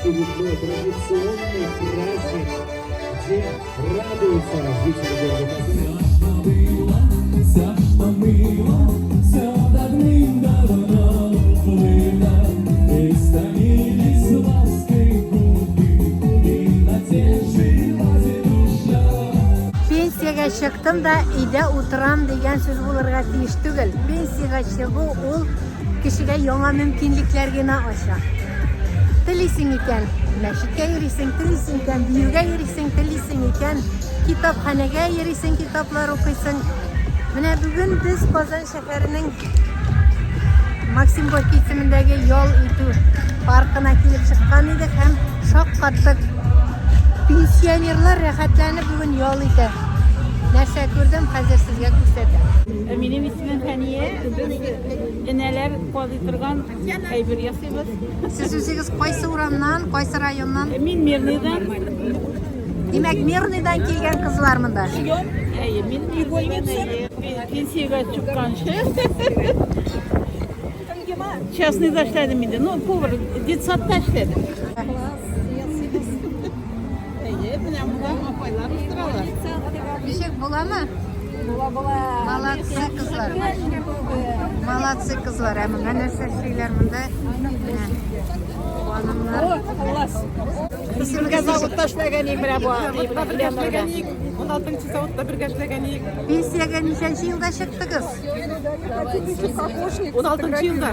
Очередной традиционный праздник, где радуются жители города Казани. Все, что было, все давным-давно было, И стомились лаской губы, И натешилась душа. Пенсиягә чыктым да өйдә утырам дигән сүз булырга тиеш түгел. Пенсиягә чыгу ул кешегә яңа мөмкинлекләр генә ача. Телисең икән, мәчеткә йөрисең, телисең икән, биюгә йөрисең, телисең икән, китапханәгә йөрисең, китаплар укыйсың. Менә бүген без Казан шәһәренең Максим Горький исемендәге ял итү паркына килеп чыккан идек һәм шаккаттык. Пенсионерлар рәхәтләнеп бүген ял итә. Нәрсә күрдем, хәзер сезгә күрсәтәм. Ә Минем исемем Фәния. Без энәләр казый торган әйбер ясыйбыз. Сез үзегез кайсы урамнан, кайсы районнан? Мин Мирныйдан. Димәк, Мирныйдан килгән кызлар монда. Әйе, мин Мирныйдан. Пенсиягә чыкканчы. Частныйда эшләдем инде. Ну, повар, детсадта эшләдем. Әйе, менә монда апайлар утыралар. Ничек буламы? Була була. Молодцы кызлар. Молодцы кызлар. Ә монда нәрсә эшлиләр монда? Менә ханымнар. Класс. Исемегез ничек? Заводта эшләгән идем менә бу. Бергә эшләгән идек. 16 заводта бергә эшләгән идек. Пенсиягә ничәнче елда чыктыгыз? 16 елда.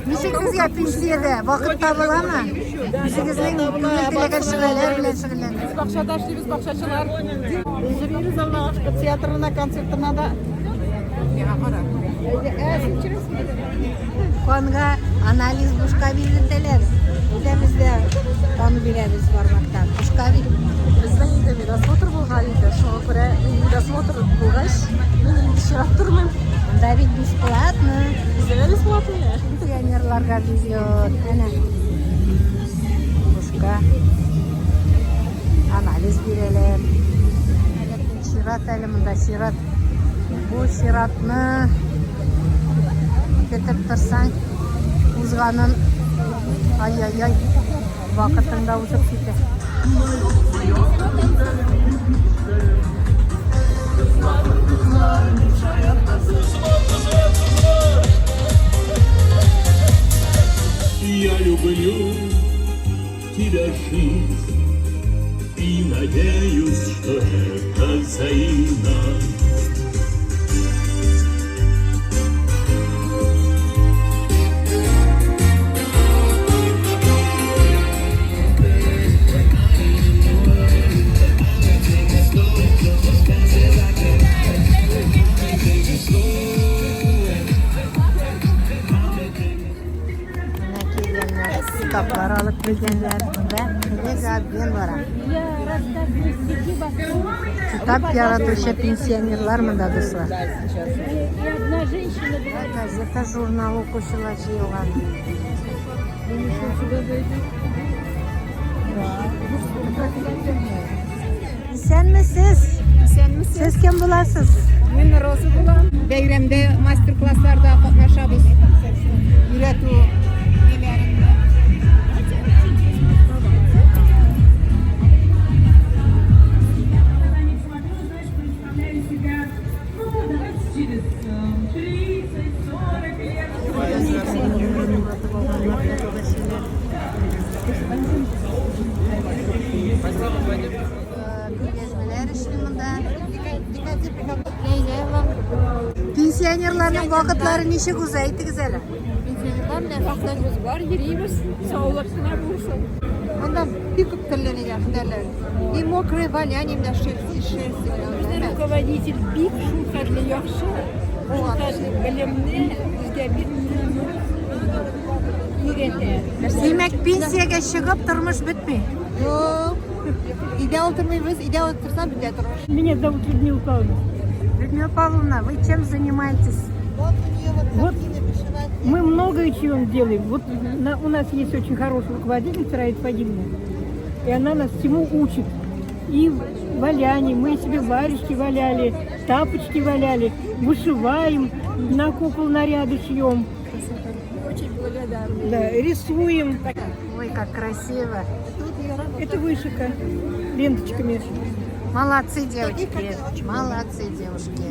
Ничек сезгә пенсиядә вакыт табыламы? Үзегезнең күңел теләгән шөгыльләр белән шөгыльләнергә. Без бакчада эшлибез, бакчачылар. Без йөрибез Аллага шөкер, театрына, концертына да. Миңа кара. Канга анализ бушка бирдертәләр. Үзебез дә кан бирәбез бармактан. Бушка бит. Безнең инде медосмотр булган инде. Шуңа күрә мин медосмотр булгач, мин инде чират тормыйм. Монда бит бесплатно. Бездә дә бесплатно. Пенсионерларга везет. Әнә. Бушка. Анализ бирәләр. Чират әле монда чират. Бу чиратны көтеп торсаң, узганын ай-яй-яй вакытың да узып китә. Я люблю тебя, жизнь, И надеюсь, что это взаимно. Менә килгәннәр, китаплар алып килгәннәр. Монда книга бара. Китап яратучы пенсионерлар монда, дуслар. Газета, журнал укучылар җыелган. Исәнмесез? Исәнмесез. Сез кем буласыз? Мин Роза булам. Бәйрәмдә мастер-классларда катнашабыз. Өйрәтү ниләрендә. Не смотрю, знаешь, представляю себя, ну, давайте через 30-40 лет. Күргәзмәләр эшли монда. Пенсионерларның вакытлары ничек уза, әйтегез әле. Пенсионерлар белән вакытларыбыз бар, йөрибез. Саулык кына булсын. Монда бик күп төрле ниләр, һөнәрләр. И мокрое валяние менә шерсть, шерсть. Безнең руководитель бик шулкадәрле яхшы, шулкадәрле белемне безгә бик өйрәтә. Димәк, пенсиягә чыгып тормыш бетми. Юк. Өйдә утырмыйбыз, өйдә утырсаң бетә тормыш. Меня зовут Людмила Павловна. Людмила Павловна, вы чем занимаетесь? Вот у нее вот Вот картины вышивать. Мы много чего делаем. Вот у нас есть очень хороший руководитель Раиса Вадимовна, и она нас всему учит. И валяние, мы себе варежки валяли, тапочки валяли, вышиваем, на кукол наряды шьем. Очень благодарна. Да, рисуем. Ой, Как красиво. Это вышивка ленточками. Молодцы, девочки. Молодцы, девушки.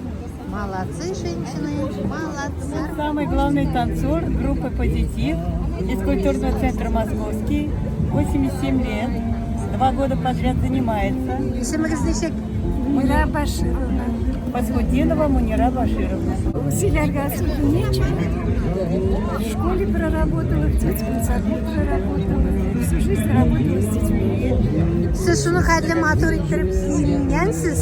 Молодцы, женщины. Молодцы. Самый главный танцор группы «Позитив» из культурного центра «Московский». 87 лет. 2 года подряд занимается. Исемегез ничек? Мунира Башировна. Пасхудинова Мунира Башировна. Сөйләргә нечего. В школе проработала, в детском саду проработала. Всю жизнь работала с детьми. Сез шуның хәтле матур иттереп киенгәнсез.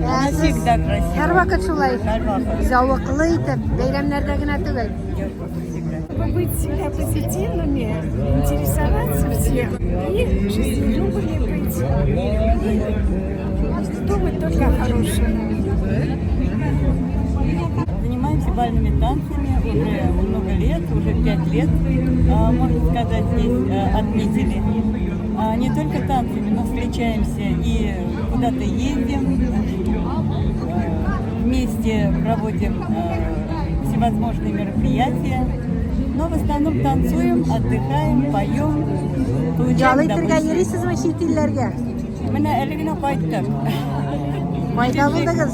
Она всегда красивая. Һәрвакыт шулай. Һәрвакыт. Зәвыклы итеп, бәйрәмнәрдә генә түгел. Всегда. Быть всегда позитивными, интересоваться всех и жизнелюбными быть. И думать только о хорошем. Занимаемся бальными танцами уже много лет, уже 5 лет, можно сказать, здесь отметили. Не только танцами, но встречаемся и куда-то ездим, вместе проводим всевозможные мероприятия. Но в основном танцуем, отдыхаем, поем, получаем Ял итәргә удовольствие. Йөрисезме чит илләргә? Менә әле генә кайттык. Кайда булдыгыз?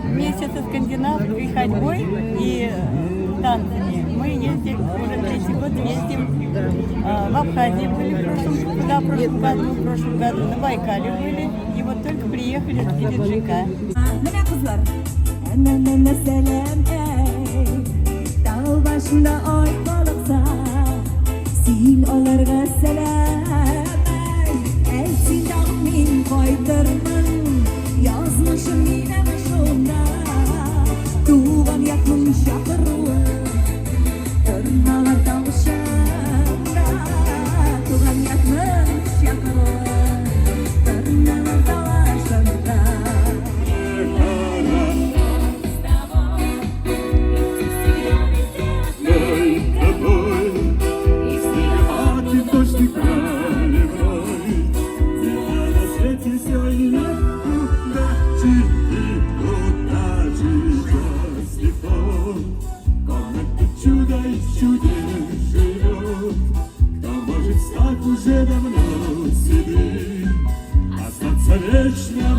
Вместе со скандинавской ходьбой и танцами мы ездим, уже третий год ездим в Абхазии были в прошлом, позапрошлом году, в прошлом году на Байкале были, и вот только приехали с Геленджика. Менә кызлар. Әнә сәлам әй. Тау башында ай калыкса, син аларга сәлам әй. Әй син тагын мин кайтырмын. Язмышым минем шунда. Туган якның чакыруы. Торналар тавышында. Туган якның чакыруы. Торналар тавышында. С тобой, Тобой, снегопад и дождик проливной. Тебя на свете сегодня удачи и удачи счастлив он. Комната чудо из чудес живет, кто может стать уже давно седым, остаться вечно.